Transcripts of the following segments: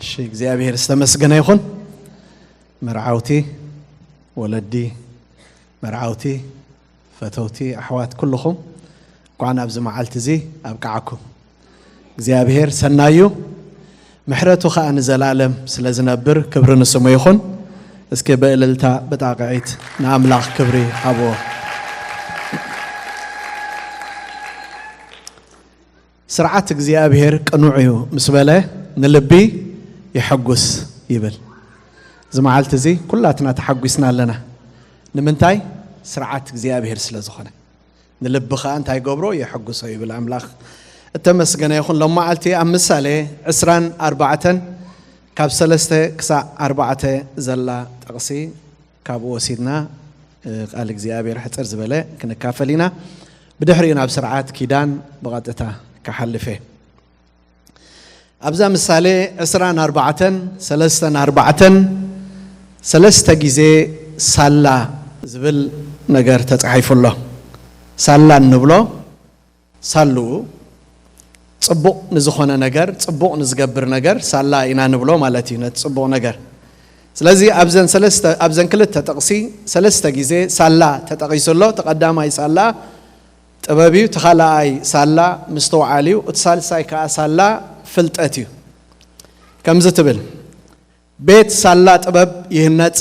እሺ፣ እግዚኣብሔር ዝተመስገነ ይኹን። መርዓውቲ፣ ወለዲ፣ መርዓውቲ፣ ፈተውቲ ኣሕዋት ኩልኹም፣ እንኳዕ ናብዚ መዓልቲ እዚ ኣብቅዓኩም። እግዚኣብሔር ሰናዩ፣ ምሕረቱ ኸኣ ንዘላለም ስለ ዝነብር ክብሪ ንስሙ ይኹን። እስኪ ብእልልታ ብጣቕዒት ንኣምላኽ ክብሪ ሃብዎ። ስርዓት እግዚኣብሔር ቅኑዕ እዩ ምስ በለ ንልቢ የሐጉስ ይብል። እዚ መዓልቲ እዚ ኩላትና ተሓጒስና ኣለና። ንምንታይ? ስርዓት እግዚኣብሔር ስለ ዝኾነ። ንልቢ ኸኣ እንታይ ገብሮ? የሐጉሶ ይብል ኣምላኽ። እተመስገነ ይኹን። ሎም መዓልቲ ኣብ ምሳሌ ዕስራን ኣርባዕተን ካብ ሰለስተ ክሳዕ ኣርባዕተ ዘላ ጥቕሲ ካብኡ ወሲድና፣ እ፣ ቃል እግዚኣብሔር ሕጽር ዝበለ ክንካፈል ኢና። ብድሕሪኡ ናብ ስርዓት ኪዳን ብቐጥታ ክሓልፍ እየ። ኣብዛ ምሳሌ ዕስራን ኣርባዕተን፣ ሰለስተን ኣርባዕተን፣ ሰለስተ ግዜ ሳላ ዝብል ነገር ተጻሒፉ ኣሎ። ሳላ እንብሎ ሳልኡ ጽቡቕ ንዝኾነ ነገር፣ ጽቡቕ ንዝገብር ነገር ሳላ ኢና ንብሎ ማለት እዩ፣ ነቲ ጽቡቕ ነገር። ስለዚ ኣብዘን ሰለስተ፣ ኣብዘን ክልተ ጥቕሲ ሰለስተ ግዜ ሳላ ተጠቒሱ ኣሎ። እቲ ቀዳማይ ሳላ ጥበብ እዩ፣ እቲ ካልኣይ ሳላ ምስትውዓል እዩ፣ እቲ ሳልሳይ ከኣ ሳላ ፍልጠት እዩ። ከምዚ ትብል፣ ቤት ሳላ ጥበብ ይህነጽ፣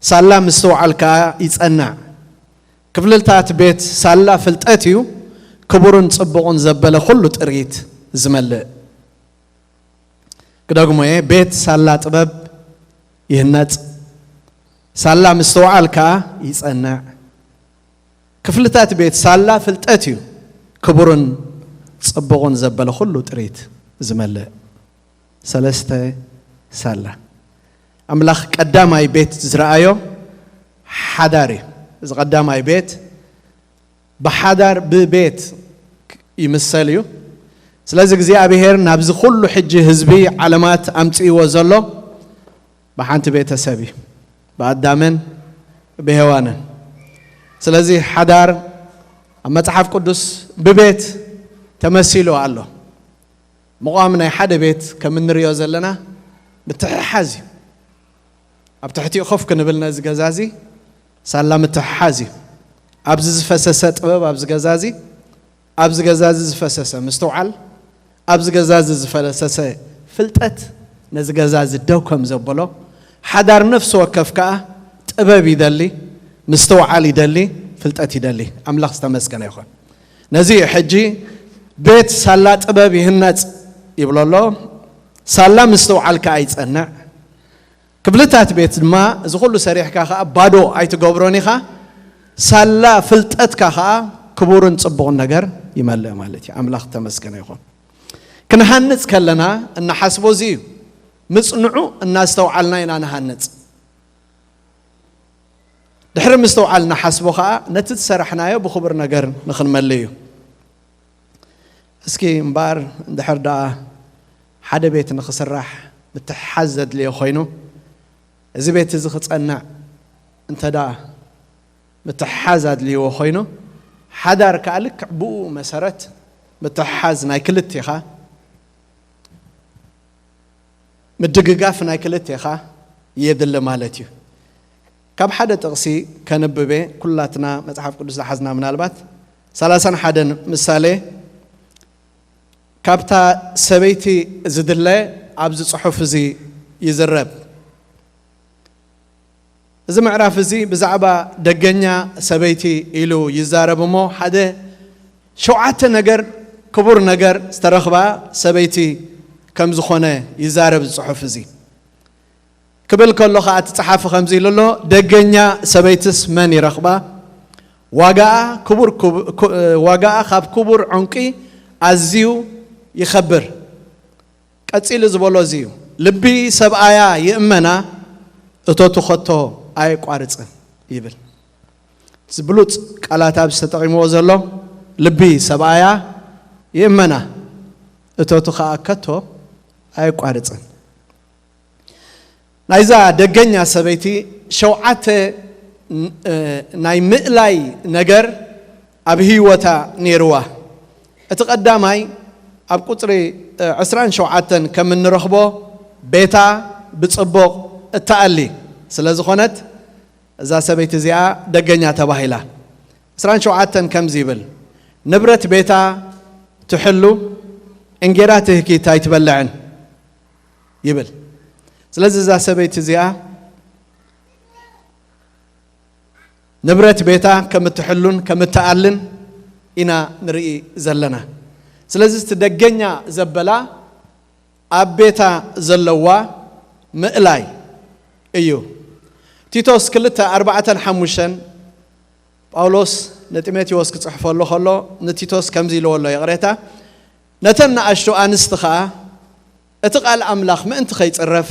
ሳላ ምስትውዓል ከኣ ይጸንዕ። ክፍልታት ቤት ሳላ ፍልጠት እዩ፣ ክቡርን ጽቡቕን ዘበለ ኩሉ ጥሪት ዝመልእ። ክደግሞየ፣ ቤት ሳላ ጥበብ ይህነጽ፣ ሳላ ምስትውዓል ከኣ ይጸንዕ። ክፍልታት ቤት ሳላ ፍልጠት እዩ፣ ክቡርን ጽቡቕን ዘበለ ኩሉ ጥሪት ዝመልእ። ሰለስተ ሳላ። ኣምላኽ ቀዳማይ ቤት ዝረኣዮ ሓዳር እዩ። እዚ ቀዳማይ ቤት ብሓዳር ብቤት ይምሰል እዩ። ስለዚ እግዚኣብሔር ናብዚ ኩሉ ሕጂ ህዝቢ ዓለማት ኣምጽእዎ ዘሎ ብሓንቲ ቤተሰብ እዩ፣ ብኣዳምን ብሄዋንን። ስለዚ ሓዳር ኣብ መጽሓፍ ቅዱስ ብቤት ተመሲሉ ኣሎ። ምቋም ናይ ሓደ ቤት ከም እንርእዮ ዘለና ምትሕሓዝ እዩ። ኣብ ትሕቲኡ ኮፍ ክንብል ነዚ ገዛ እዚ ሳላ ምትሕሓዝ እዩ። ኣብዚ ዝፈሰሰ ጥበብ ኣብዚ ገዛ እዚ፣ ኣብዚ ገዛ እዚ ዝፈሰሰ ምስትውዓል፣ ኣብዚ ገዛ እዚ ዝፈሰሰ ፍልጠት ነዚ ገዛ እዚ ደው ከም ዘበሎ፣ ሓዳር ነፍሲ ወከፍ ከኣ ጥበብ ይደሊ፣ ምስትውዓል ይደሊ፣ ፍልጠት ይደሊ። ኣምላኽ ዝተመስገነ ይኹን። ነዚ እዩ ሕጂ ቤት ሳላ ጥበብ ይህነጽ ይብሎ ኣሎ። ሳላ ምስትውዓል ከኣ ይጸንዕ። ክፍልታት ቤት ድማ እዚ ኩሉ ሰሪሕካ ከኣ ባዶ ኣይትገብሮን ኢኻ። ሳላ ፍልጠትካ ከኣ ክቡርን ጽቡቕን ነገር ይመልእ ማለት እዩ። ኣምላኽ ተመስገነ ይኹን። ክንሃንጽ ከለና እንሓስቦ እዚ እዩ። ምጽንዑ እናስተውዓልና ኢና ንሃንጽ። ድሕሪ ምስትውዓል ንሓስቦ ከኣ ነቲ ዝሰራሕናዮ ብኽቡር ነገር ንኽንመልእ እዩ። እስኪ እምበኣር እንድሕር ደኣ ሓደ ቤት ንኽስራሕ ምትሕሓዝ ዘድልዮ ኾይኑ፣ እዚ ቤት እዚ ክጸንዕ እንተ ደኣ ምትሕሓዝ ኣድልይዎ ኾይኑ፣ ሓዳር ከኣ ልክዕ ብኡ መሰረት ምትሕሓዝ ናይ ክልቴኻ ምድግጋፍ ናይ ክልቴኻ የድሊ ማለት እዩ። ካብ ሓደ ጥቕሲ ከንብቤ፣ ኩላትና መጽሓፍ ቅዱስ ዝሓዝና ምናልባት ሰላሳን ሓደን ምሳሌ፣ ካብታ ሰበይቲ ዝድለ ኣብዚ ጽሑፍ እዚ ይዝረብ። እዚ ምዕራፍ እዚ ብዛዕባ ደገኛ ሰበይቲ ኢሉ ይዛረብ እሞ፣ ሓደ ሸውዓተ ነገር፣ ክቡር ነገር ዝተረኽባ ሰበይቲ ከም ዝኾነ ይዛረብ ጽሑፍ እዚ። ክብል ከሎ ኸኣ እቲ ጸሓፊ ከምዚ ኢሉ ኣሎ፣ ደገኛ ሰበይትስ መን ይረኽባ? ዋጋኣ ክቡር፣ ክቡ-፣ ክ-፣ ዋጋኣ ካብ ክቡር ዕንቂ ኣዝዩ ይኸብር። ቀጺሉ ዝበሎ እዚ እዩ፣ ልቢ ሰብኣያ ይእመና፣ እቶቱ ኸቶ ኣየቋርጽን ይብል። እዚ ብሉጽ ቃላት ኣብዚ ተጠቒምዎ ዘሎ፣ ልቢ ሰብኣያ ይእመና፣ እቶቱ ኸኣ ከቶ ኣየቋርጽን። ናይዛ ደገኛ ሰበይቲ ሸውዓተ ን-፣ እ፣ ናይ ምእላይ ነገር ኣብ ህይወታ ነይርዋ። እቲ ቀዳማይ ኣብ ቁጽሪ ዕስራን ሸውዓተን ከም እንረኽቦ ቤታ ብጽቡቕ እትኣሊ ስለ ዝኾነት እዛ ሰበይቲ እዚኣ ደገኛ ተባሂላ። ዕስራን ሸውዓተን ከምዚ ይብል፣ ንብረት ቤታ ትሕሉ፣ እንጌራ ትህኪት ኣይትበልዕን ይብል። ስለዚ እዛ ሰበይቲ እዚኣ ንብረት ቤታ ከም እትሕሉን ከም እትኣልን ኢና ንርኢ ዘለና። ስለዚ እቲ ደገኛ ዘበላ ኣብ ቤታ ዘለዋ ምእላይ እዩ። ቲቶስ ክልተ ኣርባዕተን ሓሙሽተን ጳውሎስ ንጢሞቴዎስ ክጽሕፈሉ ከሎ ንቲቶስ ከምዚ ኢልዎ ኣሎ፣ ይቕሬታ፣ ነተን ንኣሽቱ ኣንስቲ ኸኣ እቲ ቃል ኣምላኽ ምእንቲ ኸይጽረፍ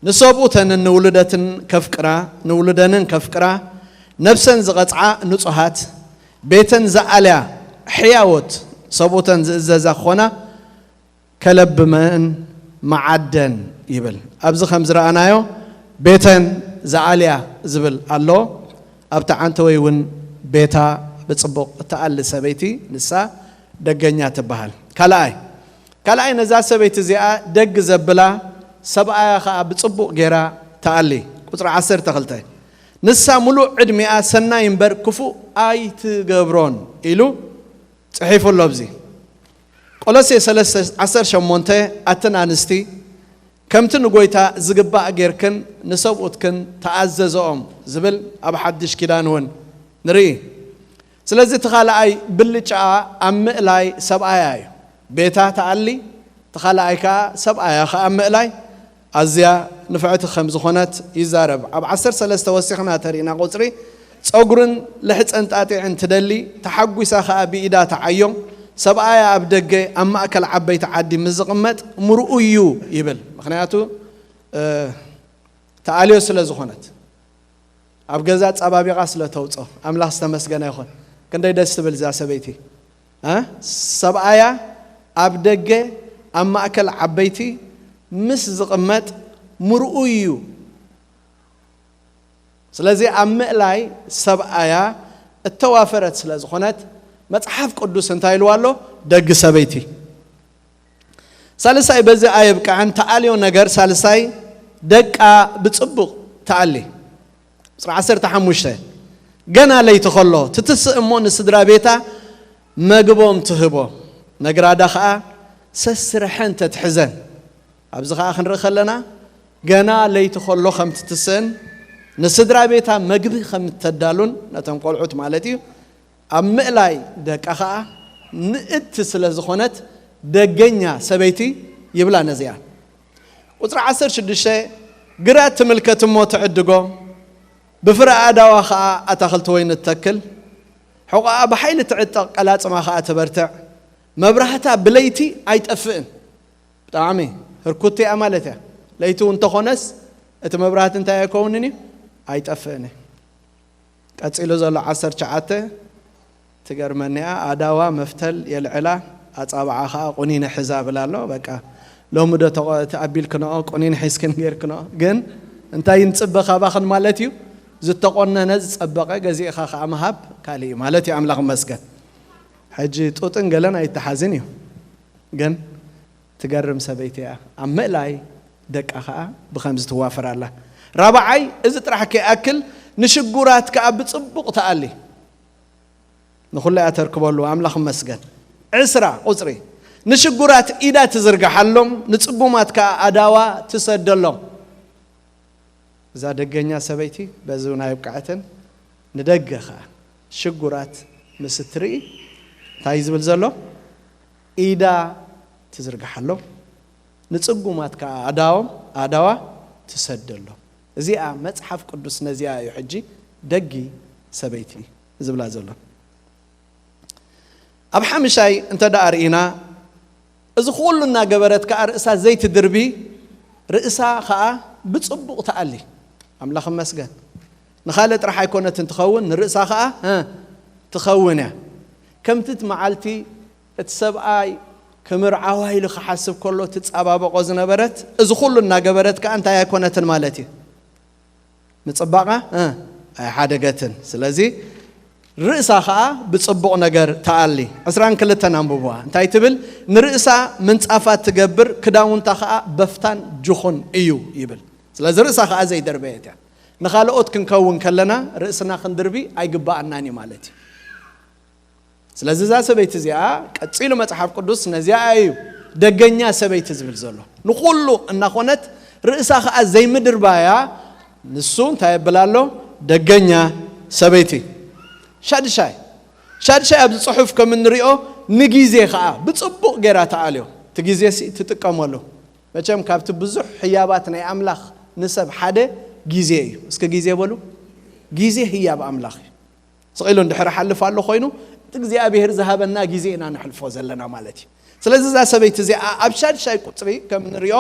ንሰብኡተንን ንውሉደትን ከፍቅራ ንውሉደንን ከፍቅራ ነብሰን ዝቐጽዓ ንጹሃት ቤተን ዝኣልያ ሕያዎት ሰብኡተን ዝእዘዛ ክኾና ከለብመን መዓደን ይብል። ኣብዚ ከም ዝረኣናዮ ቤተን ዝኣልያ ዝብል ኣሎ። ኣብቲ ዓንተወይ እውን ቤታ ብጽቡቕ እትኣሊ ሰበይቲ ንሳ ደገኛ ትበሃል። ካልኣይ ካልኣይ ነዛ ሰበይቲ እዚኣ ደግ ዘብላ ሰብኣያ ኸኣ ብጽቡቕ ጌራ ትኣሊ። ቁጽሪ ዓሰርተ ክልተ ንሳ ምሉእ ዕድሚኣ ሰናይ እምበር ክፉእ ኣይትገብሮን ኢሉ ጽሒፉ ኣሎ። ኣብዚ ቆሎሴ ሰለስተ ዓሰርተ ሸሞንተ ኣትን ኣንስቲ ከምቲ ንጎይታ ዝግባእ ጌርክን ንሰብኡትክን ተኣዘዘኦም ዝብል ኣብ ሓድሽ ኪዳን እውን ንርኢ። ስለዚ እቲ ካልኣይ ብልጫኣ ኣብ ምእላይ ሰብኣያ እዩ። ቤታ ተኣሊ፣ እቲ ካልኣይ ከኣ ሰብኣያ ከኣ ምእላይ ኣዝያ ንፍዕቲ ከም ዝኾነት ይዛረብ። ኣብ ዓሰርተ ሰለስተ ወሲኽና ተሪእና ቁጽሪ ጸጉርን ልሕጸን ጣጢዕን ትደሊ፣ ተሓጒሳ ከኣ ብኢዳ ተዓዮ፣ ሰብኣያ ኣብ ደገ ኣብ ማእከል ዓበይቲ ዓዲ ምስ ዝቕመጥ ምርኡይ እዩ ይብል። ምኽንያቱ ተኣልዮ ስለ ዝኾነት ኣብ ገዛ ጸባቢቓ ስለ ተውጾ ኣምላኽ ዝተመስገነ ይኹን። ክንደይ ደስ ትብል እዛ ሰበይቲ። ሰብኣያ ኣብ ደገ ኣብ ማእከል ዓበይቲ ምስ ዝቕመጥ ምርኡይ እዩ። ስለዚ ኣብ ምእላይ ሰብኣያ እተዋፈረት ስለ ዝኾነት መጽሓፍ ቅዱስ እንታይ ኢልዋ ኣሎ? ደግ ሰበይቲ። ሳልሳይ በዚ ኣየብቅዐን፣ ተኣልዮ ነገር ሳልሳይ ደቃ ብጽቡቕ ተኣሊ። ቁጽሪ ዓሰርተ ሓሙሽተ ገና ለይቲ ከሎ ትትስእ እሞ ንስድራ ቤታ መግቦም ትህቦ፣ ነግራዳ ኸኣ ሰስርሐን ተትሕዘን። ኣብዚ ኸኣ ክንርኢ ከለና ገና ለይቲ ከሎ ከም ትትስእን ንስድራ ቤታ መግቢ ከም እተዳሉን ነቶም ቆልዑት ማለት እዩ ኣብ ምእላይ ደቃ ኸኣ ምእቲ ስለ ዝኾነት ደገኛ ሰበይቲ ይብላ ነዚኣ። ቁጽሪ ዓሰርተ ሽዱሽተ ግራት ትምልከት እሞ ትዕድጎ፣ ብፍረ ኣእዳዋ ኸኣ ኣታኽልቲ ወይኒ ትተክል፣ ሕቖኣ ብሓይሊ ትዕጠቕ፣ ቀላጽማ ኸኣ ትበርትዕ፣ መብራህታ ብለይቲ ኣይጠፍእን። ብጣዕሚ ህርኩት እያ ማለት እያ። ለይቲ እውን እንተኾነስ እቲ መብራህቲ እንታይ ኣይከውንን እዩ? ኣይጠፍእን እዩ። ቀጺሉ ዘሎ ዓሰርተ ትሽዓተ ትገርመኒ እያ። ኣእዳዋ መፍተል የልዕላ፣ ኣጻብዓ ኸኣ ቁኒነ ሒዛ እብል ኣሎ። በቃ ሎሚ ዶ ተቆ-፣ ተኣቢልክንኦ፣ ቁኒነ ሒዝክን ጌርክንኦ። ግን እንታይ ንጽበ ካባኽን ማለት እዩ? ዝተቆነነ ዝጸበቐ ገዚእኻ ኸኣ ምሃብ ካልእ እዩ ማለት እዩ። ኣምላኽ ይመስገን። ሕጂ ጡጥን ገለን ኣይተሓዝን እዩ። ግን ትገርም ሰበይቲ እያ። ኣብ ምእላይ ደቃ ኸኣ ብኸምዚ ትዋፈር ኣላ። ራብዓይ፣ እዚ ጥራሕ ከይኣክል ንሽጉራት ከኣ ብጽቡቕ ትኣሊ። ንኹሉ እያ ተርክበሉ፣ ኣምላኽ ይመስገን። ዕስራ ቁጽሪ፣ ንሽጉራት ኢዳ ትዝርግሓሎም፣ ንጽጉማት ከኣ ኣዳዋ ትሰደሎም። እዛ ደገኛ ሰበይቲ በዚ እውን ኣየብቅዐትን፣ ንደገ ኸኣ ሽጉራት ምስ እትርኢ እንታይ እዩ ዝብል ዘሎ? ኢዳ ትዝርግሓሎም፣ ንጽጉማት ከኣ ኣዳዎም፣ ኣዳዋ ትሰደሎም። እዚኣ መጽሓፍ ቅዱስ ነዚኣ እዩ ሕጂ ደጊ ሰበይቲ ዝብላ ዘሎ። ኣብ ሓምሻይ እንተ ደኣ ርኢና፣ እዚ ኩሉ እናገበረት ከኣ ርእሳ ዘይትድርቢ፣ ርእሳ ከኣ ብጽቡቕ ትኣሊ። ኣምላኽ ይመስገን። ንኻልእ ጥራሕ ኣይኮነትን ትኸውን፣ ንርእሳ ከኣ፣ እ፣ ትኸውን እያ። ከምቲ እቲ መዓልቲ እቲ ሰብኣይ ክምርዓዋ ኢሉ ክሓስብ ከሎ ትጻባበቖ ዝነበረት፣ እዚ ኩሉ እናገበረት ከኣ እንታይ ኣይኮነትን ማለት እዩ። ንጽባቐ፣ እ፣ ኣይሓደገትን። ስለዚ ርእሳ ኸዓ ብጽቡቕ ነገር ትኣሊ። ዕስራን ክልተን ኣንብብዋ። እንታይ ትብል? ንርእሳ ምንጻፋት ትገብር፣ ክዳውንታ ኸዓ በፍታን ጅኹን እዩ ይብል። ስለዚ ርእሳ ኸዓ ዘይደርበየት እያ። ንኻልኦት ክንከውን ከለና ርእስና ክንድርቢ ኣይግባኣናን እዩ ማለት እዩ። ስለዚ እዛ ሰበይቲ እዚኣ ቀጺሉ መጽሓፍ ቅዱስ ነዚኣ እዩ ደገኛ ሰበይቲ ዝብል ዘሎ። ንኹሉ እናኾነት ርእሳ ኸዓ ዘይምድርባያ ንሱ እንታይ የብል ኣሎ? ደገኛ ሰበይቲ። ሻድሻይ፣ ሻድሻይ ኣብዚ ጽሑፍ ከም እንሪኦ ንጊዜ ኸዓ ብጽቡቕ ገይራ ትኣልዮ። እቲ ጊዜ ሲ ትጥቀመሉ። መቸም ካብቲ ብዙሕ ህያባት ናይ ኣምላኽ ንሰብ ሓደ ጊዜ እዩ። እስኪ ጊዜ በሉ። ጊዜ ህያብ ኣምላኽ እዩ። ስቕ ኢሉ እንድሕር ሓልፍ ኣሎ ኮይኑ፣ እቲ እግዚኣብሔር ዝሃበና ጊዜ ኢና ነሕልፎ ዘለና ማለት እዩ። ስለዚ እዛ ሰበይቲ እዚኣ ኣብ ሻድሻይ ቁጽሪ ከም ንሪኦ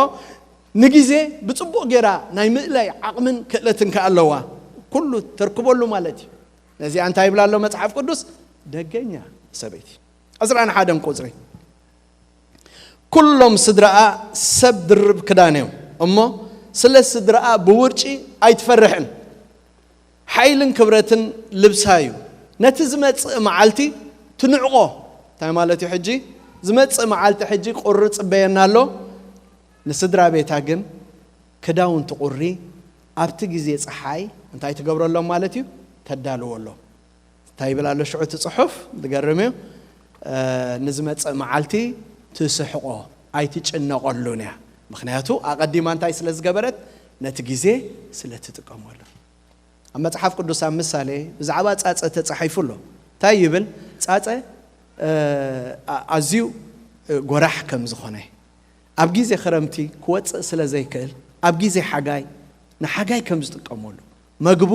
ንጊዜ ብጽቡቕ ጌራ ናይ ምእላይ ዓቕምን ክእለትን ከኣ ኣለዋ። ኩሉ ተርክበሉ ማለት እዩ። ነዚኣ እንታይ ይብላ ኣሎ መጽሓፍ ቅዱስ? ደገኛ ሰበይቲ። ዕስራን ሓደን ቁጽሪ። ኩሎም ስድራኣ ሰብ ድርብ ክዳን እዮም እሞ፣ ስለ ስድራኣ ብውርጪ ኣይትፈርሕን። ሓይልን ክብረትን ልብሳ እዩ። ነቲ ዝመጽእ መዓልቲ ትንዕቆ። እንታይ ማለት እዩ ሕጂ? ዝመጽእ መዓልቲ ሕጂ ቁሪ ጽበየና ኣሎ። ንስድራ ቤታ ግን ክዳውንቲ ቁሪ ኣብቲ ግዜ ጸሓይ እንታይ ትገብረሎም ማለት እዩ? ተዳልወሎም። እንታይ ይብል ኣሎ ሽዑ እቲ ጽሑፍ? ዝገርም እዩ። እ፣ ንዝመጽእ መዓልቲ ትስሕቆ፣ ኣይትጭነቐሉን እያ። ምኽንያቱ ኣቐዲማ እንታይ ስለ ዝገበረት? ነቲ ግዜ ስለ ትጥቀመሉ። ኣብ መጽሓፍ ቅዱስ ኣብ ምሳሌ ብዛዕባ ጻጸ ተጻሒፉ ኣሎ። እንታይ ይብል? ጻጸ፣ እ፣ ኣ-፣ ኣዝዩ፣ እ፣ ጎራሕ ከም ዝኾነ፣ ኣብ ግዜ ክረምቲ ክወጽእ ስለ ዘይክእል፣ ኣብ ግዜ ሓጋይ ንሓጋይ ከም ዝጥቀመሉ፣ መግቡ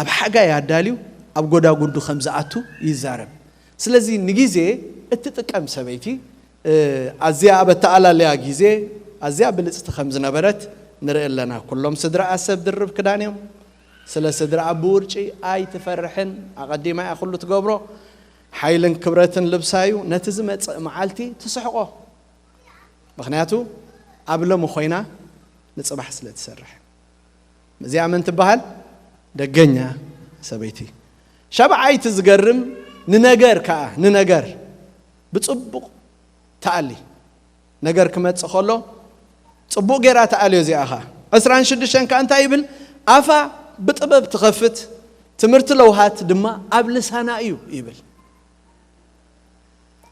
ኣብ ሓጋይ ኣዳልዩ ኣብ ጎዳጉዱ ከም ዝኣቱ ይዛረብ። ስለዚ ንግዜ እትጥቀም ሰበይቲ፣ እ፣ ኣዝያ ኣብ ኣተኣላልያ ግዜ ኣዝያ ብልጽቲ ከም ዝነበረት ንርኢ ኣለና። ኩሎም ስድራኣ ሰብ ድርብ ክዳን እዮም። ስለ ስድራኣ ብውርጪ ኣይትፈርሕን። ኣቐዲማ እያ ኩሉ ትገብሮ። ሓይልን ክብረትን ልብሳ እዩ። ነቲ ዝመጽእ መዓልቲ ትስሕቆ። ምኽንያቱ ኣብ ሎሚ ኮይና ንጽባሕ ስለ ትሰርሕ። እዚኣ መን ትበሃል? ደገኛ ሰበይቲ። ሻብዓይቲ ዝገርም፣ ንነገር ከኣ፣ ንነገር ብጽቡቕ ትኣሊ። ነገር ክመጽእ ከሎ ጽቡቕ ጌራ ትኣልዮ። እዚኣ ኸኣ ዕስራን ሽዱሽተን ከኣ እንታይ ይብል? ኣፋ ብጥበብ ትኸፍት፣ ትምህርቲ ለውሃት ድማ ኣብ ልሳና እዩ ይብል።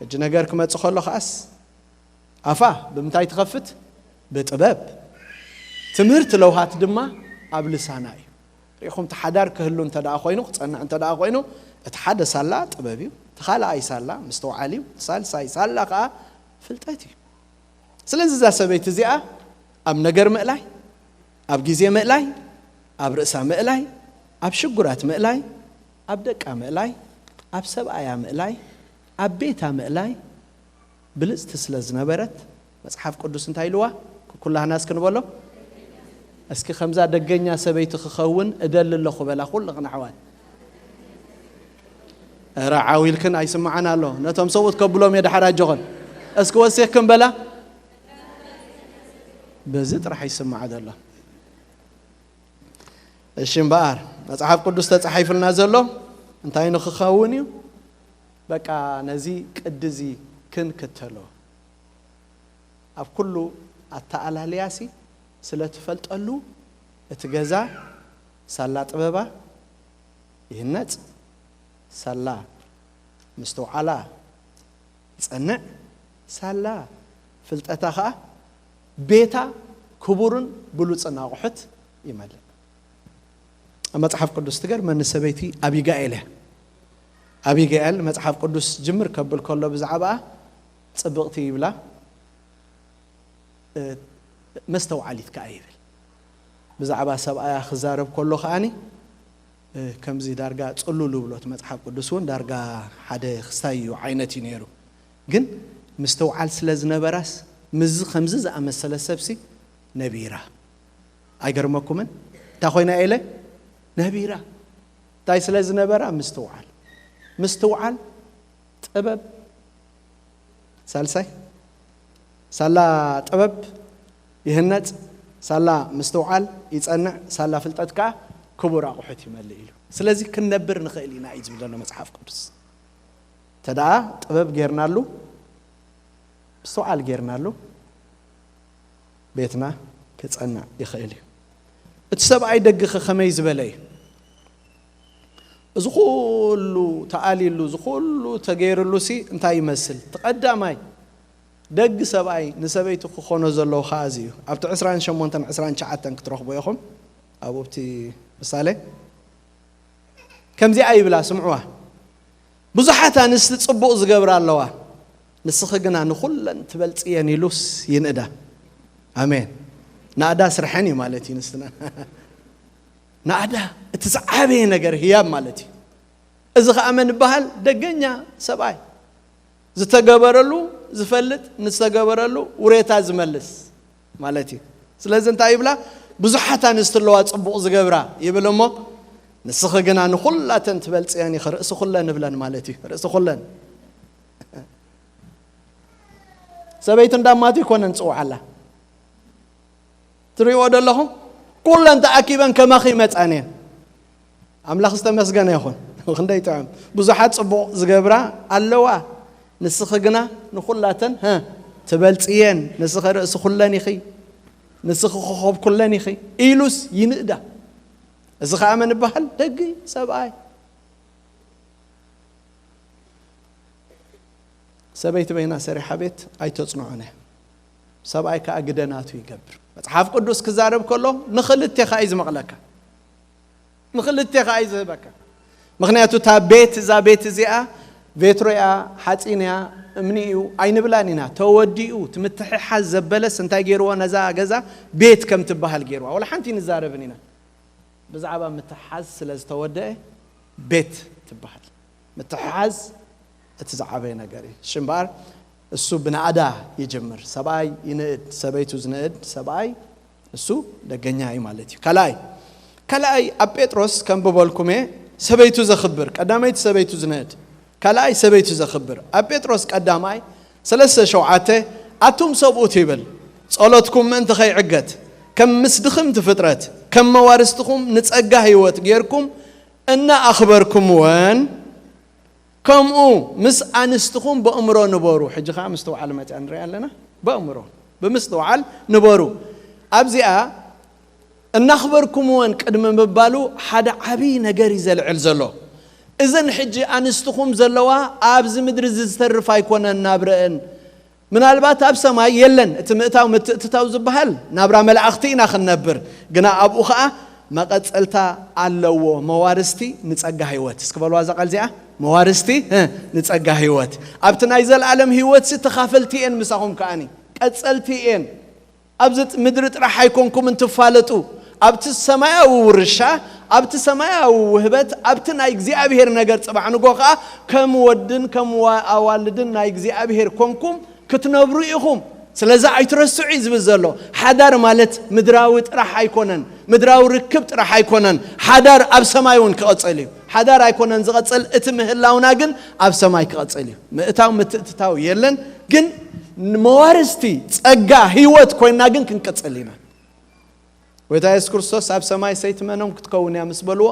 ሕጂ ነገር ክመጽእ ከሎ ከኣስ ኣፋ ብምንታይ ትኸፍት? ብጥበብ። ትምህርቲ ለውሃት ድማ ኣብ ልሳና እዩ። ርኢኹም፣ እቲ ሓዳር ክህሉ እንተ ደኣ ኮይኑ፣ ክጸንዕ እንተ ደኣ ኮይኑ፣ እቲ ሓደ ሳላ ጥበብ እዩ፣ እቲ ካልኣይ ሳላ ምስትውዓል እዩ፣ እቲ ሳልሳይ ሳላ ከኣ ፍልጠት እዩ። ስለዚ እዛ ሰበይቲ እዚኣ ኣብ ነገር ምእላይ፣ ኣብ ግዜ ምእላይ፣ ኣብ ርእሳ ምእላይ፣ ኣብ ሽጉራት ምእላይ፣ ኣብ ደቃ ምእላይ፣ ኣብ ሰብኣያ ምእላይ፣ ኣብ ቤታ ምእላይ ብልጽቲ ስለ ዝነበረት መጽሓፍ ቅዱስ እንታይ ኢልዋ? ኩላህና እስኪ ንበሎ። እስኪ ከምዛ ደገኛ ሰበይቲ ክኸውን እደሊ ኣለኹ በላ ኩልኽን ኣሕዋት። ኧረ ዓው ኢልክን ኣይስምዓን ኣሎ። ነቶም ሰብኡት ከብሎም እየ ድሓር ኣጆኽን። እስኪ ወሲኽክን በላ። በዚ ጥራሕ ይስማዕ ዘሎ። እሺ እምበኣር መጽሓፍ ቅዱስ ተጻሒፉልና ዘሎ እንታይ ንክኸውን እዩ? በቃ ነዚ ቅዲ እዚ ክንክተሎ። ኣብ ኩሉ ኣተኣላልያሲ ስለ ትፈልጠሉ እቲ ገዛ ሳላ ጥበባ ይህነጽ፣ ሳላ ምስትውዓላ ይጸንዕ፣ ሳላ ፍልጠታ ኸኣ ቤታ ክቡርን ብሉጽን ኣቑሑት ይመልእ። ኣብ መጽሓፍ ቅዱስ ትገርመኒ ሰበይቲ ኣቢጋኤል እያ። ኣቢጋኤል መጽሓፍ ቅዱስ ጅምር ከብል ከሎ ብዛዕባኣ ጽብቕቲ ይብላ፣ እ፣ መስተውዓሊት ከኣ ይብል። ብዛዕባ ሰብኣያ ክዛረብ ከሎ ከኣኒ፣ እ፣ ከምዚ ዳርጋ ጽሉል ይብሎ እቲ መጽሓፍ ቅዱስ እውን ዳርጋ ሓደ ክስታይ እዩ ዓይነት እዩ ነይሩ። ግን ምስትውዓል ስለ ዝነበራስ ምስዚ ከምዚ ዝኣመሰለ ሰብሲ ነቢራ። ኣይገርመኩምን? እንታይ ኮይና ኢለ? ነቢራ። እንታይ ስለ ዝነበራ? ምስትውዓል። ምስትውዓል ጥበብ። ሳልሳይ፣ ሳላ ጥበብ ይህነጽ፣ ሳላ ምስትውዓል ይጸንዕ፣ ሳላ ፍልጠት ከኣ ክቡር ኣቑሑት ይመልእ ኢሉ። ስለዚ ክንነብር ንኽእል ኢና እዩ ዝብል ዘሎ መጽሓፍ ቅዱስ። ተደኣ ጥበብ ጌርናሉ፣ ምስትውዓል ጌርናሉ፣ ቤትና ክጸንዕ ይኽእል እዩ። እቲ ሰብኣይ ደጊ ኸ ከመይ ዝበለ እዩ? እዚ ኩሉ ተኣልዩሉ፣ እዚ ኩሉ ተገይሩሉ ሲ እንታይ ይመስል? እቲ ቀዳማይ ደጊ ሰብኣይ ንሰበይቱ ክኾኖ ዘለዎ ኸኣ እዚ እዩ። ኣብቲ ዕስራን ሸሞንተን ዕስራን ትሽዓተን ክትረኽቡ ኢኹም። ኣብኡ ኣብቲ ምሳሌ ከምዚኣ ይብላ፣ ስምዕዋ። ብዙሓት ኣንስቲ ጽቡቕ ዝገብራ ኣለዋ፣ ንስኺ ግና ንኹለን ትበልጽየን ኢሉስ ይንእዳ። ኣሜን። ናእዳ ስርሐን እዩ ማለት እዩ ንስና። ናእዳ እቲ ዝዓበየ ነገር ህያብ ማለት እዩ። እዚ ኸኣ መን ይበሃል? ደገኛ ሰብኣይ። ዝተገበረሉ ዝፈልጥ፣ ንዝተገበረሉ ውሬታ ዝመልስ ማለት እዩ። ስለዚ እንታይ ይብላ? ብዙሓት ኣንስቲ ኣለዋ ጽቡቕ ዝገብራ ይብል እሞ፣ ንስኺ ግና ንኹላተን ትበልጽየን ኢኺ፣ ርእሲ ኩለን ንብለን ማለት እዩ። ርእሲ ኩለን። ሰበይቱ እንዳማቱ ይኮነን ጽውዓላ። ትሪእዎ ደለኹም? ኩለን ተኣኪበን ከማኺ ይመጻን እየን። ኣምላኽ ዝተመስገነ ይኹን። ክንደይ ጥዑም። ብዙሓት ጽቡቕ ዝገብራ ኣለዋ። ንስኺ ግና ንኹላተን፣ ሀ፣ ትበልጽየን። ንስኺ ርእሲ ኩለን ኢኺ። ንስኺ ኮኾብ ኩለን ኢኺ። ኢሉስ ይንእዳ። እዚ ኸኣ መን ይበሃል? ደጊ ሰብኣይ። ሰበይቲ በይና ሰሪሓ ቤት ኣይተጽንዖን እያ። ሰብኣይ ከኣ ግደ ናቱ ይገብር። መጽሓፍ ቅዱስ ክዛረብ ከሎ ንኽልቴኻ እዩ ዝመቕለካ። ንኽልቴኻ እዩ ዝህበካ። ምኽንያቱ እታ ቤት፣ እዛ ቤት እዚኣ ቬትሮ እያ፣ ሓጺን እያ፣ እምኒ እዩ ኣይንብላን ኢና። ተወዲኡ፣ እቲ ምትሕሓዝ ዘበለስ እንታይ ገይርዎ? ነዛ ገዛ ቤት ከም ትበሃል ገይርዋ። ወላ ሓንቲ ንዛረብን ኢና። ብዛዕባ ምትሓዝ ስለ ዝተወደአ ቤት ትበሃል። ምትሓዝ እቲ ዝዓበየ ነገር እዩ። እሺ እምበኣር እሱ ብናእዳ ይጅምር። ሰብኣይ ይንእድ፣ ሰበይቱ ዝንእድ ሰብኣይ እሱ ደገኛ እዩ ማለት እዩ። ካልኣይ፣ ካልኣይ ኣብ ጴጥሮስ ከም ብበልኩሜ ሰበይቱ ዘኽብር፣ ቀዳመይቲ ሰበይቱ ዝንእድ፣ ካልኣይ ሰበይቱ ዘኽብር። ኣብ ጴጥሮስ ቀዳማይ ሰለስተ ሸውዓተ ኣቱም ሰብኡት ይብል፣ ጸሎትኩም ምእንቲ ኸይዕገት፣ ከም ምስ ድኽምቲ ፍጥረት፣ ከም መዋርስትኹም ንጸጋ ህይወት ጌርኩም እናኣኽበርኩምወን፣ ከምኡ ምስ ኣንስትኹም በእምሮ ንበሩ። ሕጂ ኸዓ ምስትውዓል መጺኣ ንሪኣ ኣለና። በእምሮ፣ ብምስትውዓል ንበሩ። ኣብዚኣ እናኽበርኩምወን ቅድሚ ምባሉ ሓደ ዓብዪ ነገር እዩ ዘልዕል ዘሎ። እዘን ሕጂ ኣንስትኹም ዘለዋ ኣብዚ ምድሪ እዚ ዝተርፍ ኣይኮነን ናብረአን። ምናልባት ኣብ ሰማይ የለን እቲ ምእታው ምትእትታው ዝበሃል፣ ናብራ መላእኽቲ ኢና ክንነብር። ግና ኣብኡ ኸዓ መቐጸልታ ኣለዎ። መዋርስቲ ንጸጋ ህይወት። እስኪ በልዋ እዛ ቃል እዚኣ፣ መዋርስቲ፣ እ፣ ንጸጋ ህይወት። ኣብቲ ናይ ዘለኣለም ህይወትሲ ተኻፈልቲ እየን ምሳኹም ከኣኒ። ቀጸልቲ እየን። ኣብዚ ምድሪ ጥራሕ ኣይኮንኩምን ትፋለጡ። ኣብቲ ሰማያዊ ውርሻ፣ ኣብቲ ሰማያዊ ውህበት፣ ኣብቲ ናይ እግዚኣብሔር ነገር ጽባሕ ንጎ ኸዓ ከም ወድን ከም ዋ-፣ ኣዋልድን ናይ እግዚኣብሔር ኮንኩም ክትነብሩ ኢኹም። ስለዚ ኣይትረስዑ እዩ ዝብል ዘሎ። ሓዳር ማለት ምድራዊ ጥራሕ ኣይኮነን፣ ምድራዊ ርክብ ጥራሕ ኣይኮነን። ሓዳር ኣብ ሰማይ እውን ክቐጽል እዩ። ሓዳር ኣይኮነን ዝቐጽል፣ እቲ ምህላውና ግን ኣብ ሰማይ ክቐጽል እዩ። ምእታው ምትእትታው የለን፣ ግን መዋርስቲ ጸጋ ህይወት ኮይና ግን ክንቅጽል ኢና። ጎይታ የሱስ ክርስቶስ ኣብ ሰማይ ሰይቲ መኖም ክትከውን እያ ምስ በልዎ፣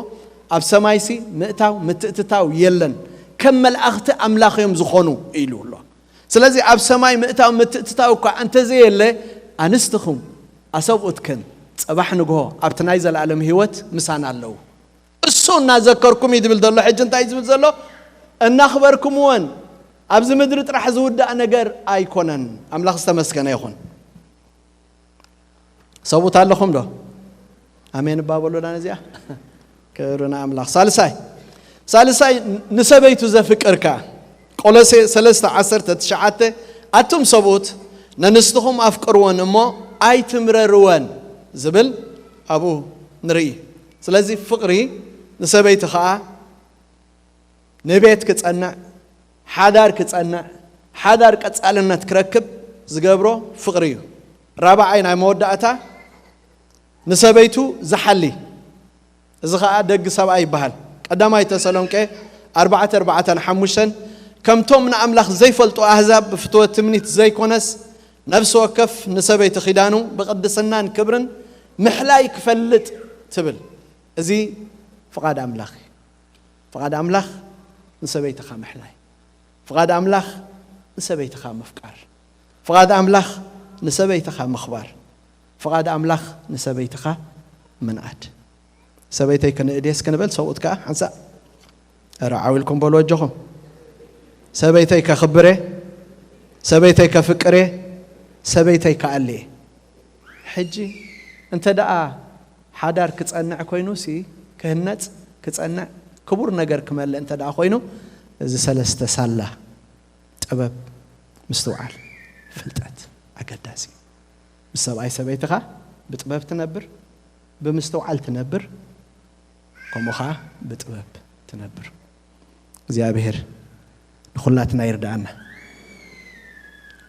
ኣብ ሰማይሲ ምእታው ምትእትታው የለን፣ ከም መላእኽቲ ኣምላኽ እዮም ዝኾኑ ኢሉ ኣሎ። ስለዚ ኣብ ሰማይ ምእታው ምትእትታው እኳ እንተዘየለ፣ ኣንስትኹም ኣሰብኡትክን ጽባሕ ንግሆ ኣብቲ ናይ ዘለኣለም ህይወት ምሳና ኣለዉ። እሱ እናዘከርኩም እዩ ዝብል ዘሎ። ሕጂ እንታይ ዝብል ዘሎ? እናኽበርኩምወን። ኣብዚ ምድሪ ጥራሕ ዝውዳእ ነገር ኣይኮነን። ኣምላኽ ዝተመስገነ ይኹን። ሰብኡት ኣለኹም ዶ? ኣሜን እባ በሉና ነዚኣ። ክብሪ ንኣምላኽ። ሳልሳይ፣ ሳልሳይ ንሰበይቱ ዘፍቅር ከኣ። ቆሎሴ ሰለስተ ዓሰርተ ትሽዓተ ኣቱም ሰብኡት ነንስትኹም ኣፍቅርወን እሞ ኣይትምረርወን ዝብል ኣብኡ ንርኢ። ስለዚ ፍቕሪ ንሰበይቲ ኸኣ ንቤት ክጸንዕ፣ ሓዳር ክጸንዕ፣ ሓዳር ቀጻልነት ክረክብ ዝገብሮ ፍቕሪ እዩ። ራብዓይ ናይ መወዳእታ ንሰበይቱ ዝሓሊ፣ እዚ ኸኣ ደግ ሰብኣይ ይበሃል። ቀዳማይ ተሰሎንቄ ኣርባዕተ ኣርባዕተን ሓሙሽተን ከምቶም ንኣምላኽ ዘይፈልጡ ኣህዛብ ብፍትወት ትምኒት ዘይኮነስ፣ ነፍሲ ወከፍ ንሰበይቲ ኺዳኑ ብቕድስናን ክብርን ምሕላይ ክፈልጥ ትብል። እዚ ፍቓድ ኣምላኽ እዩ። ፍቓድ ኣምላኽ ንሰበይትኻ ምሕላይ፣ ፍቓድ ኣምላኽ ንሰበይትኻ ምፍቃር፣ ፍቓድ ኣምላኽ ንሰበይትኻ ምኽባር፣ ፍቓድ ኣምላኽ ንሰበይትኻ ምንኣድ። ሰበይተይ ክንእድየስ ክንብል ሰብኡት ከኣ ሓንሳእ ኧረ ዓው ኢልኩም በሉ ኣጆኹም። ሰበይተይ ከኽብር እየ፣ ሰበይተይ ከፍቅር እየ፣ ሰበይተይ ከኣሊ እየ። ሕጂ እንተ ደኣ ሓዳር ክጸንዕ ኮይኑሲ፣ ክህነጽ፣ ክጸንዕ፣ ክቡር ነገር ክመልእ እንተ ደኣ ኮይኑ፣ እዚ ሰለስተ ሳላ ጥበብ፣ ምስትውዓል፣ ፍልጠት ኣገዳሲ። ምስ ሰብኣይ ሰበይትኻ ብጥበብ ትነብር፣ ብምስትውዓል ትነብር፣ ከምኡ ኸዓ ብጥበብ ትነብር። እግዚኣብሔር ንኹላትና ይርድኣና።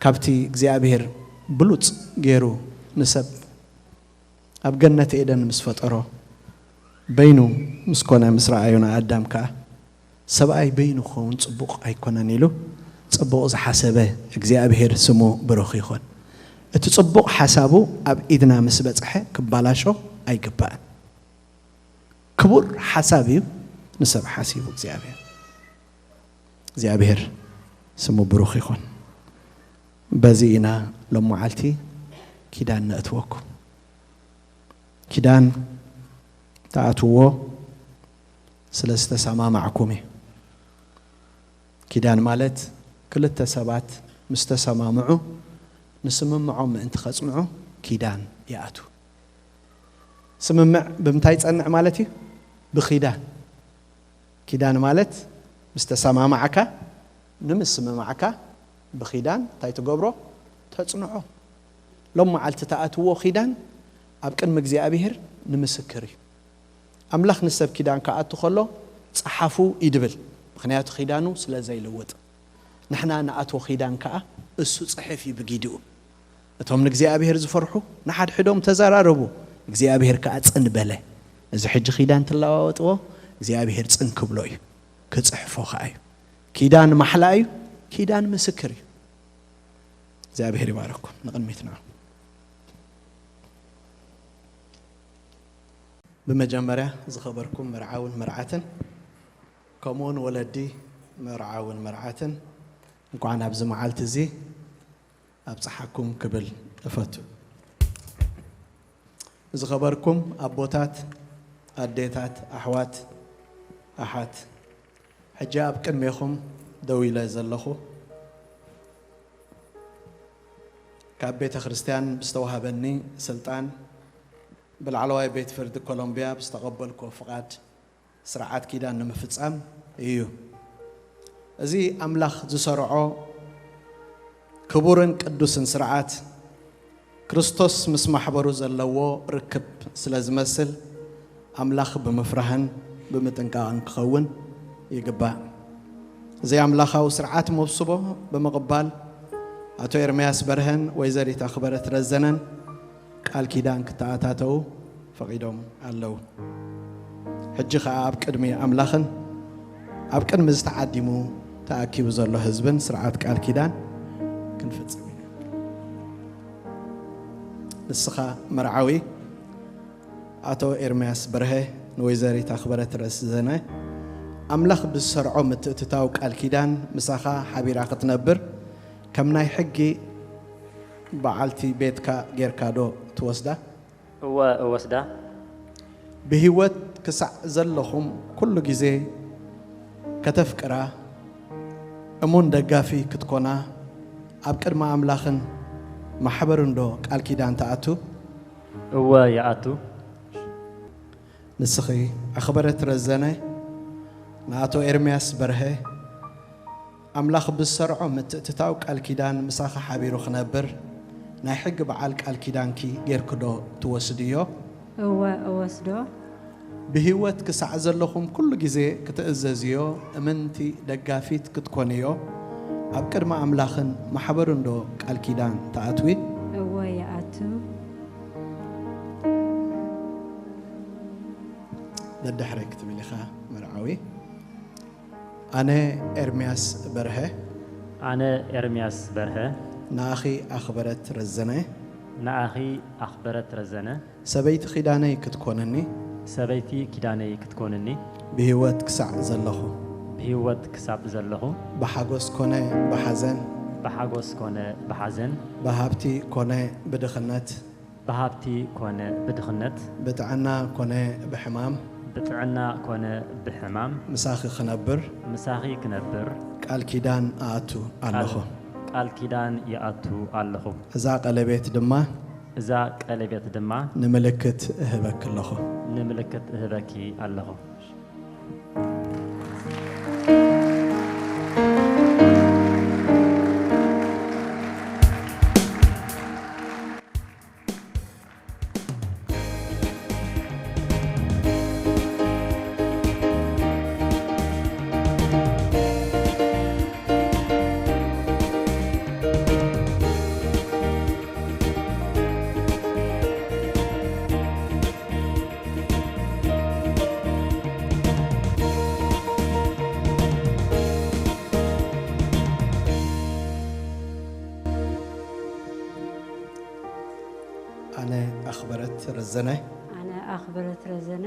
ካብቲ እግዚኣብሔር ብሉጽ ገይሩ ንሰብ ኣብ ገነት ኤደን ምስ ፈጠሮ፣ በይኑ ምስ ኮነ ምስ ረኣዮ ንኣዳም ከኣ፣ ሰብኣይ በይኑ ክኸውን ጽቡቕ ኣይኮነን ኢሉ ጽቡቕ ዝሓሰበ እግዚኣብሔር ስሙ ብሩኽ ይኹን። እቲ ጽቡቕ ሓሳቡ ኣብ ኢድና ምስ በጽሐ ክባላሾ ኣይግባእን። ክቡር ሓሳብ እዩ ንሰብ ሓሲቡ እግዚኣብሔር። እግዚኣብሔር ስሙ ብሩኽ ይኹን። በዚ ኢና ሎም መዓልቲ ኪዳን ነእትወኩም። ኪዳን ተኣትዎ ስለ ዝተሰማማዕኩም እዩ። ኪዳን ማለት ክልተ ሰባት ምስ ተሰማምዑ ንስምምዖም ምእንቲ ከጽንዑ ኪዳን ይኣትዉ። ስምምዕ ብምንታይ ይጸንዕ ማለት እዩ? ብኺዳን። ኪዳን ማለት ምስ ተሰማማዕካ፣ ንምስምማዕካ ብኺዳን እንታይ ትገብሮ? ተጽንዖ። ሎም መዓልቲ ተኣትዎ ኺዳን ኣብ ቅድሚ እግዚኣብሔር ንምስክር እዩ። ኣምላኽ ንሰብ ኪዳን ክኣቱ ከሎ ጸሓፉ እዩ ድብል፣ ምኽንያቱ ኺዳኑ ስለ ዘይልውጥ። ንሕና ንኣትዎ ኺዳን ከኣ እሱ ጽሕፍ እዩ ብጊድኡ። እቶም ንእግዚኣብሔር ዝፈርሑ ንሓድሕዶም ተዘራረቡ፣ እግዚኣብሔር ከኣ ጽን በለ። እዚ ሕጂ ኺዳን ትለዋወጥዎ እግዚኣብሔር ጽን ክብሎ እዩ፣ ክጽሕፎ ከኣ እዩ። ኪዳን ማሕላ እዩ፣ ኪዳን ምስክር እዩ። እግዚኣብሔር ይባረኩም። ንቕድሚት ንዓ። ብመጀመርያ ዝኸበርኩም መርዓውን መርዓትን፣ ከምኡውን ወለዲ መርዓውን መርዓትን፣ እንኳዕ ኣብዚ መዓልቲ እዚ ኣብጽሓኩም ክብል እፈቱ። ዝኸበርኩም ኣቦታት፣ ኣዴታት፣ ኣሕዋት፣ ኣሓት፣ ሕጂ ኣብ ቅድሜኹም ደው ኢለ ዘለኹ፣ ካብ ቤተ ክርስቲያን ብዝተዋህበኒ ስልጣን ብላዕለዋይ ቤት ፍርዲ ኮሎምቢያ ብዝተቐበልኩዎ ፍቓድ ስርዓት ኪዳን ንምፍጻም እዩ። እዚ ኣምላኽ ዝሰርዖ ክቡርን ቅዱስን ስርዓት፣ ክርስቶስ ምስ ማሕበሩ ዘለዎ ርክብ ስለ ዝመስል፣ ኣምላኽ ብምፍራህን ብምጥንቃቕን ክኸውን ይግባእ። እዚ ኣምላኻዊ ስርዓት መብስቦ ብምቕባል፣ ኣቶ ኤርምያስ በርሀን ወይዘሪት ኣኽበረት ረዘነን ቃል ኪዳን ክተኣታተዉ ፈቒዶም ኣለዉ። ሕጂ ኸኣ ኣብ ቅድሚ ኣምላኽን ኣብ ቅድሚ ዝተዓዲሙ ተኣኪቡ ዘሎ ህዝብን ስርዓት ቃል ኪዳን ክንፍጽም ኢና። ንስኻ መርዓዊ ኣቶ ኤርምያስ በርሀ ንወይዘሪት ኣኽበረት ረዘነ ኣምላኽ ብዝሰርዖ ምትእትታው ቃል ኪዳን ምሳኻ ሓቢራ ክትነብር ከም ናይ ሕጊ በዓልቲ ቤትካ ጌርካ ዶ ትወስዳ? እወ እወስዳ። ብህይወት ክሳዕ ዘለኹም ኩሉ ግዜ ከተፍቅራ፣ እሙን ደጋፊ ክትኮና፣ ኣብ ቅድሚ ኣምላኽን ማሕበርን ዶ ቃል ኪዳን ትኣቱ? እወ ይኣቱ። ንስኺ ኣኽበረት ረዘነ ንኣቶ ኤርምያስ በርሀ ኣምላኽ ብዝሰርዖ ምትእትታው ቃል ኪዳን ምሳኺ ሓቢሩ ክነብር ናይ ሕጊ በዓል ቃል ኪዳንኪ ጌርኪ ዶ ትወስድዮ? እወ እወስዶ። ብህይወት ክሳዕ ዘለኹም ኩሉ ግዜ ክትእዘዝዮ እምንቲ ደጋፊት ክትኮንዮ ኣብ ቅድሚ ኣምላኽን ማሕበሩን ዶ ቃል ኪዳን ትኣትዊ? እወ ይኣቱ። ደድሕረይ ክትብል ኢኻ መርዓዊ። ኣነ ኤርምያስ በርሀ። ኣነ ኤርምያስ በርሀ። ንኣኺ ኣኽበረት ረዘነ። ንኣኺ ኣኽበረት ረዘነ። ሰበይቲ ኪዳነይ ክትኮነኒ። ሰበይቲ ኪዳነይ ክትኮንኒ። ብህይወት ክሳዕ ዘለኹ። ብህይወት ክሳብ ዘለኹ። ብሓጎስ ኮነ ብሓዘን። ብሓጎስ ኮነ ብሓዘን። ብሃብቲ ኮነ ብድኽነት። ብሃብቲ ኮነ ብድኽነት። ብጥዕና ኮነ ብሕማም። ብጥዕና ኮነ ብሕማም። ምሳኺ ክነብር። ምሳኺ ክነብር። ቃል ኪዳን ኣኣቱ ኣለኹ። ቃል ኪዳን ይኣቱ ኣለኹ። እዛ ቀለቤት ድማ። እዛ ቀለቤት ድማ። ንምልክት እህበኪ ኣለኹ። ንምልክት እህበኪ ኣለኹ። ኣነ ኣኽበረት ረዘነ። ኣነ ኣኽበረት ረዘነ።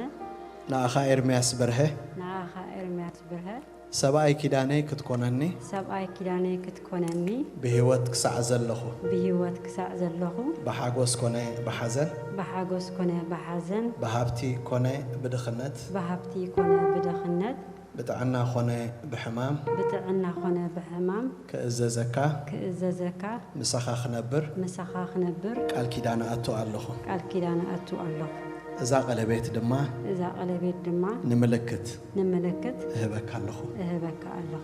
ንኣኻ ኤርምያስ በርሀ። ንኣኻ ኤርምያስ በርሀ። ሰብኣይ ኪዳነይ ክትኮነኒ። ሰብኣይ ኪዳነይ ክትኮነኒ። ብህይወት ክሳዕ ዘለኹ። ብህይወት ክሳዕ ዘለኹ። ብሓጎስ ኮነ ብሓዘን። ብሓጎስ ኮነ ብሓዘን። ብሃብቲ ኮነ ብድኽነት። ብሃብቲ ኮነ ብድኽነት። ብጥዕና ኮነ ብሕማም። ብጥዕና ኮነ ብሕማም። ክእዘዘካ። ክእዘዘካ። ምሳኻ ክነብር። ምሳኻ ክነብር። ቃል ኪዳን ኣቱ ኣለኹ። ቃል ኪዳን ኣቱ ኣለኹ። እዛ ቀለቤት ድማ። እዛ ቀለቤት ድማ። ንምልክት። ንምልክት። እህበካ ኣለኹ። እህበካ ኣለኹ።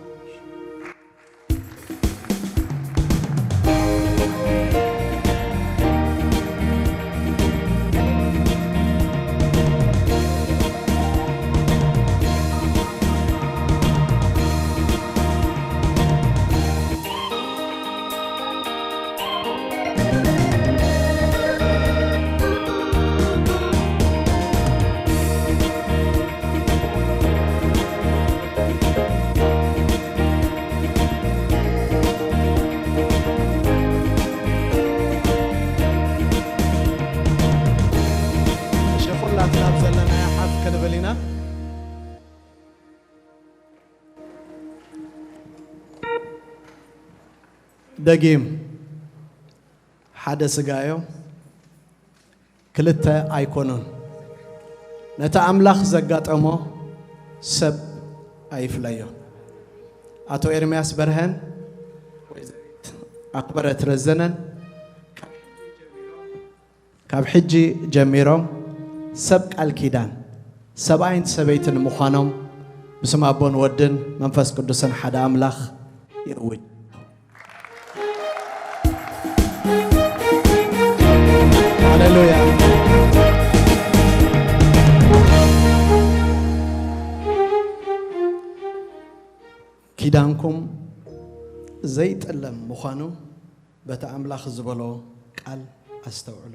ኩላትና ኣብ ዘለናዮ ሓፍ ክንብል ኢና። ደጊም ሓደ ስጋ እዮም፣ ክልተ ኣይኮኑን። ነቲ ኣምላኽ ዘጋጠሞ ሰብ ኣይፍለዮ። ኣቶ ኤርምያስ በርሀን ኣኽበረት ረዘነን ካብ ሕጂ ጀሚሮም ሰብ ቃል ኪዳን ሰብኣይን ሰበይትን ምዃኖም ብስም ኣቦን ወድን መንፈስ ቅዱስን ሓደ ኣምላኽ ይእውጅ። ሃሌሉያ። ኪዳንኩም ዘይጥለም ምዃኑ በቲ ኣምላኽ ዝበሎ ቃል ኣስተውዕሉ።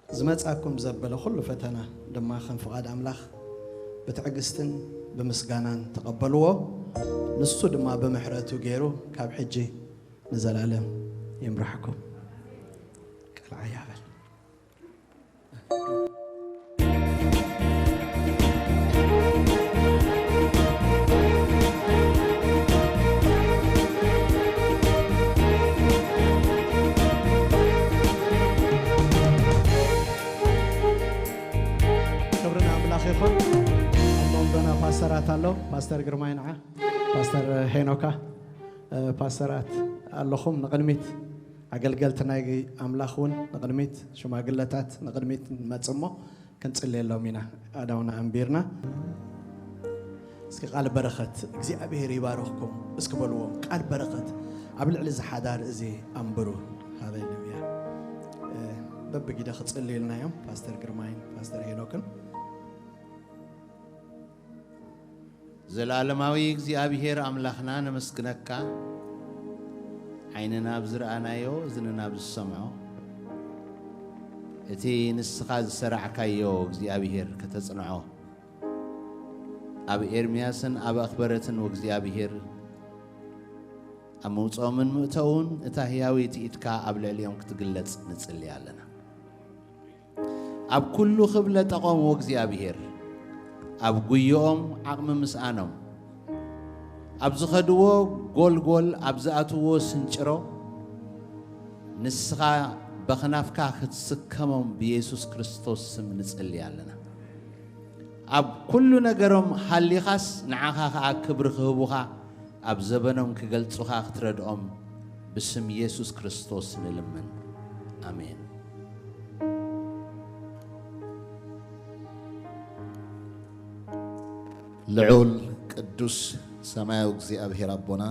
ዝመጻኩም ዘበለ ኩሉ ፈተና ድማ ከም ፍቓድ ኣምላኽ ብትዕግስትን ብምስጋናን ተቐበልዎ። ንሱ ድማ ብምሕረቱ ገይሩ ካብ ሕጂ ንዘላለም ይምራሕኩም። ቃል ዓያበል። ክብሪ ንኣምላኽ ይኹን። ኣብ መንጎና ፓስተራት ኣሎ። ፓስተር ግርማይ ንዓ፣ ፓስተር ሄኖካ፣ እ፣ ፓስተራት ኣለኹም ንቕድሚት። ኣገልገልቲ ናይ ኣምላኽ እውን ንቕድሚት፣ ሽማግለታት ንቕድሚት ንመጽእ እሞ ክንጽልየሎም ኢና። ኣእዳውና ኣንቢርና እስኪ ቃል በረኸት እግዚኣብሔር ይባርኽኩም እስኪ በልዎም። ቃል በረኸት ኣብ ልዕሊ እዚ ሓዳር እዚ ኣንብሩ። ሃሌሉያ። እ፣ በብጊደ ክጽልዩልና እዮም ፓስተር ግርማይን ፓስተር ሄኖክን። ዘላለማዊ እግዚኣብሔር ኣምላኽና ነመስግነካ፣ ዓይንና ኣብ ዝረኣናዮ፣ እዝንና ኣብ ዝሰምዖ፣ እቲ ንስኻ ዝሰራዕካዮ እግዚኣብሔር ከተጽንዖ፣ ኣብ ኤርምያስን ኣብ ኣኽበረትን ወእግዚኣብሔር ኣብ ምውጽኦምን ምእተውን እታ ህያዊት ኢድካ ኣብ ልዕሊኦም ክትግለጽ ንጽሊ ኣለና። ኣብ ኩሉ ክብለጠቖም ወእግዚኣብሔር፣ ኣብ ጉዮኦም ዓቕሚ ምስኣኖም፣ ኣብ ዝኸድዎ ጎልጎል፣ ኣብ ዝኣትዎ ስንጭሮ፣ ንስኻ በኽናፍካ ክትስከሞም ብየሱስ ክርስቶስ ስም ንጽሊ ኣለና። ኣብ ኩሉ ነገሮም ሃሊኻስ ንዓኻ ኸኣ ክብሪ ክህቡኻ፣ ኣብ ዘበኖም ክገልጹኻ ክትረድኦም ብስም የሱስ ክርስቶስ ንልምን። ኣሜን። ልዑል ቅዱስ ሰማያዊ እግዚኣብሔር ኣቦና፣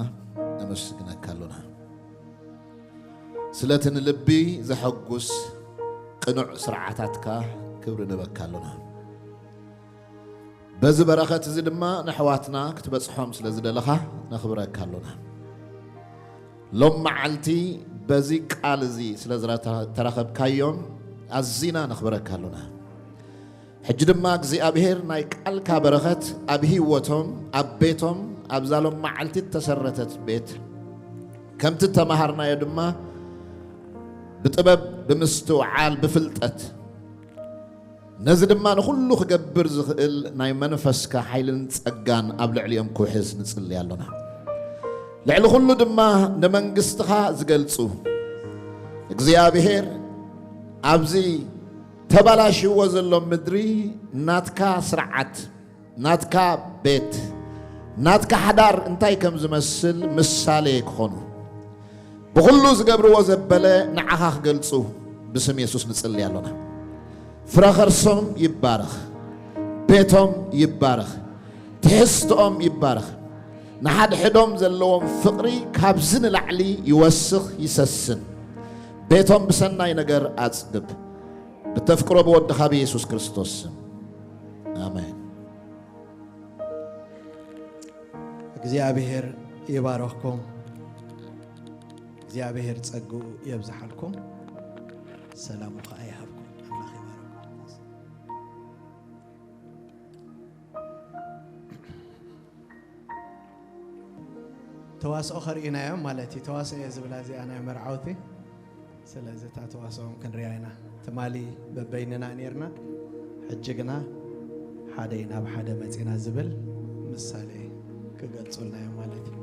ነመስግነካ ኣሎና። ስለቲ ንልቢ ዘሐጉስ ቅኑዕ ስርዓታትካ ክብሪ ንበካ ኣሎና። በዚ በረኸት እዚ ድማ ንኣሕዋትና ክትበጽሖም ስለ ዝደለኻ ነኽብረካ ኣሎና። ሎም መዓልቲ በዚ ቃል እዚ ስለ ዝተረኸብካዮም ኣዚና ነኽብረካ ኣሎና። ሕጂ ድማ እግዚኣብሔር ናይ ቃልካ በረኸት ኣብ ህይወቶም፣ ኣብ ቤቶም፣ ኣብዛ ሎም መዓልቲ እተሰረተት ቤት ከምቲ እተማሃርናዮ ድማ ብጥበብ፣ ብምስትውዓል፣ ብፍልጠት ነዚ ድማ ንኹሉ ክገብር ዝኽእል ናይ መንፈስካ ሓይልን ጸጋን ኣብ ልዕሊኦም ክውሕዝ ንጽሊ ኣሎና። ልዕሊ ኩሉ ድማ ንመንግስትኻ ዝገልጹ እግዚኣብሔር ኣብዚ ተባላሽዎ ዘሎ ምድሪ ናትካ ስርዓት፣ ናትካ ቤት፣ ናትካ ሓዳር እንታይ ከም ዝመስል ምሳሌ ክኾኑ፣ ብኹሉ ዝገብርዎ ዘበለ ንዓኻ ክገልጹ ብስም የሱስ ንጽሊ ኣሎና። ፍረ ኸርሶም ይባረኽ፣ ቤቶም ይባረኽ፣ ትሕዝትኦም ይባረኽ። ንሓድሕዶም ዘለዎም ፍቕሪ ካብዚ ንላዕሊ ይወስኽ ይሰስን። ቤቶም ብሰናይ ነገር ኣጽግብ። ብተፍቅሮ ብወድኻ ብየሱስ ክርስቶስ ስም። ኣሜን። እግዚኣብሔር ይባረኽኩም። እግዚኣብሔር ጸግኡ የብዝሓልኩም። ሰላሙ ኸኣ ይሃብኩም። ኣምላኽ ይባርኽኩም። ተዋስኦ ኸርእዩና እዮም ማለት እዩ። ተዋስኦ እየ ዝብላ እዚኣ ናይ መርዓውቲ። ስለዚ እታ ተዋስኦም ክንሪኣ ኢና። ትማሊ በበይንና ነይርና፣ ሕጂ ግና ሓደ ኢና፣ ኣብ ሓደ መጺና ዝብል ምሳሌ ክገልጹልና እዮም ማለት እዩ።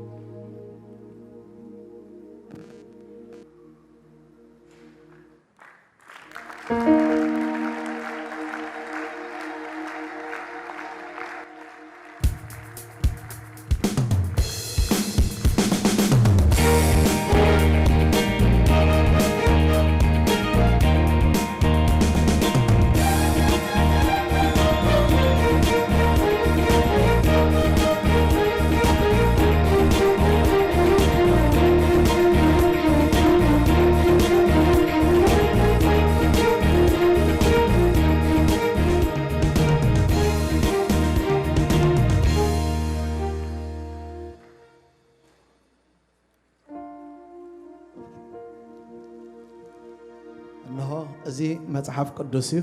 እንሆ፣ እዚ መጽሓፍ ቅዱስ እዩ።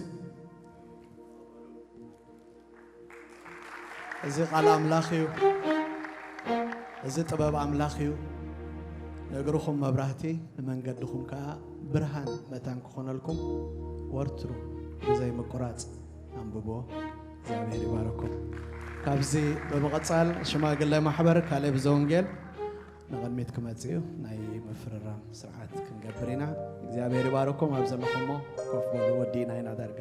እዚ ቃል ኣምላኽ እዩ። እዚ ጥበብ ኣምላኽ እዩ። ንእግርኹም መብራህቲ፣ ንመንገድኹም ከኣ ብርሃን መታን ክኾነልኩም፣ ወርትሩ ብዘይ ምቁራጽ ኣንብብዎ። እግዚኣብሔር ይባረኩም። ካብዚ ብምቕጻል ሽማግለ ማሕበር ካሌብ ዘወንጌል ንቕድሚት ክመጽእ እዩ። ናይ ምፍርራም ስርዓት ክንገብር ኢና። እግዚኣብሔር ይባረኩም። ኣብ ዘለኹሞ ኮፍ በሉ። ወዲእና ኢና ዳርጋ።